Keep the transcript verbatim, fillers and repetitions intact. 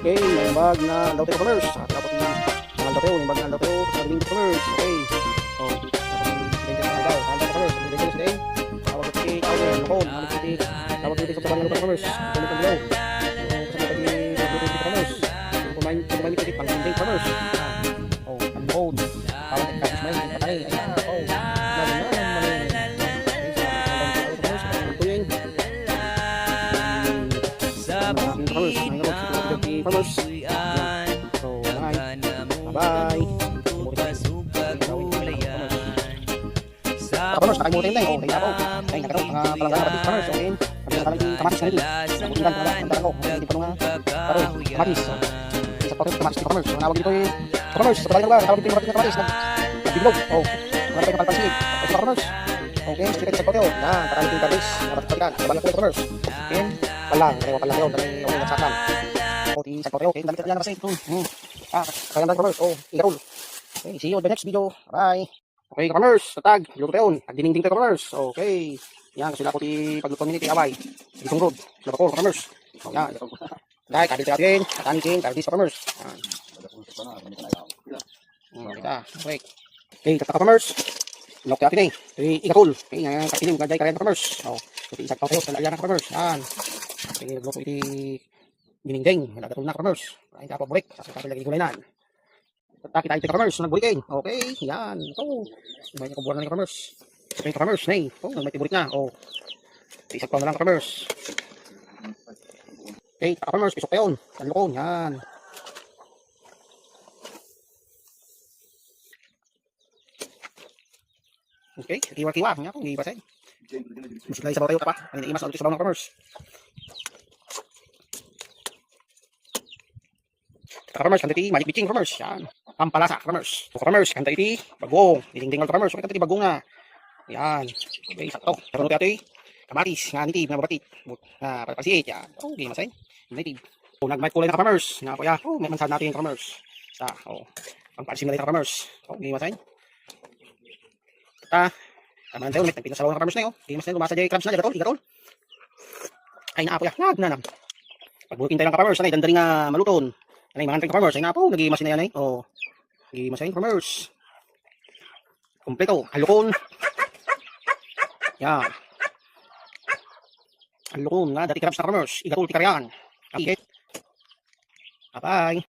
Okay, naimbag nga aldaw tayo, ka-farmers. Sa atin po ti naimbag nga aldaw tayo, naimbag nga aldaw tayo, naimbag nga aldaw tayo, ka-farmers. Okay. So, naimbag nga aldaw, naimbag nga aldaw, ka-farmers. Naimbag nga aldaw tayo. Tawag ko ti kaon, lukon, ano ti, tawag ko ti sa tabangan, ka-farmers. Lukon, lukon, lukon. So, kasi pwede, pwede, ka-farmers. Kumain, kumain, pwede pang dinding, ka-farmers. Oh, ang lukon. Tawag ko ti katis, may, patay. Ay, ah, oh. Lagi na, ano, mali. Okay, so, ang dami ko, ka-farmers. Ang tuwing. Ang dami ko, ka-farmers. Ang dami ko, ka-farmers. So, bye. Bye-bye. Ka-farmers, nakaimutay na, oh, kaya po. Ay, nagkaroon, mga palangga, kapatid, ka-farmers, okay. Ang pinakalang kamatis na yun. Ang pinakalang, ang pinakalang, oh, hindi pa nga, karoon, kamatis, oh. Isa pa rin, kamatis, ka-farmers. So, nawag dito, eh, ka-farmers, sa palangga, tawag dito, yung kamatis, nag-, nagbiblog, oh. Wala pa yung kalpansi, eh. Tapos, ka-farmers. Okay, sige, sa pagkakaw. Yan, para naging kamatis, dapat pagkakan. Sa palangga, ka-farmers. Okay, palang, pareho palang yun, dali, okay, nagsakal. O, di, sa pagkakaw, okay, dami talaga kasi. Hmm, hmm. Ah, kaya lang, ka-farmers, oh, igarol. Okay, see you on the next video. Bye. Okay, ka-farmers, tatag, luto tayo. Agdiningding tayo, ka-farmers. Okay. Yan, kasi wala ko ti pagluto ni ti away. Isang road. Nabako, ka-farmers. O, yan. Dahil, kabil tayo din. Atani din, kabil sa, ka-farmers. Yan. Hmm, kita. Okay. Okay, kata, ka-farmers. Look, atin eh. Okay, igatol. Okay, yan, kapiling, gaday, karayan, ka-farmers. O, okay, isang tao tayo, sa laayan, ka-farmers. Yan. Okay, nagluto iti diningding. Nagagatol na, ka-farmers. Ay, dapat bulik. Sa kapil lagi gulay na. Kita, kita iti, ka-farmers, nagburik, eh. Okay, yan. Ito. May kabuan na ni, ka-farmers. Okay, ka-farmers, nay. Oh, nagmay ti burik na. Oh. Isagpaw na lang, ka-farmers. Okay, ka-farmers, pisok tayo. Ang lukon, yan. Okay, kiwa-kiwa. Yan, kung iba sa'yo. Musik lang, sabaw tayo, tapa. Ay, naimas, ano, sabaw ng, ka-farmers. Ka-farmers, kanta iti Magic Bitching, ka-farmers. Yan. Pampalasa, ka-farmers. So, ka-farmers, kanta iti bagong. Dingding, ka-farmers. So, kanta iti bagong na. Yan. Okay, sakto. Pero iti kamatis, nga native, nga mabati. But, ah, para pasiit, yan. Okay, masay. Native. So, nagmay kulay na, ka-farmers. Nga po, ya. Oh, may mansan natin, ka-farmers. Sa, oh. Pangpansin na rin, ka-farmers. Okay, masay. Ta, tama na tayo, may tagpinta sa bawang, ka-farmers, na yun. Di mas na yun, lumasa jay crabs na, igatol, igatol. Ay, naapo ya, nagnanam. Pagbukin tayo lang, ka-farmers, anay, dandari nga maluton. Anay, mangan tayo, ka-farmers, ay, naapo, nag-iimas na yan, ay. Oh, nag-iimas na yun, ka-farmers. Kompleto, halukon. Yan. Halukon, nga, dati crabs na, ka-farmers. Igatol, tikarayan. Okay. Bye-bye.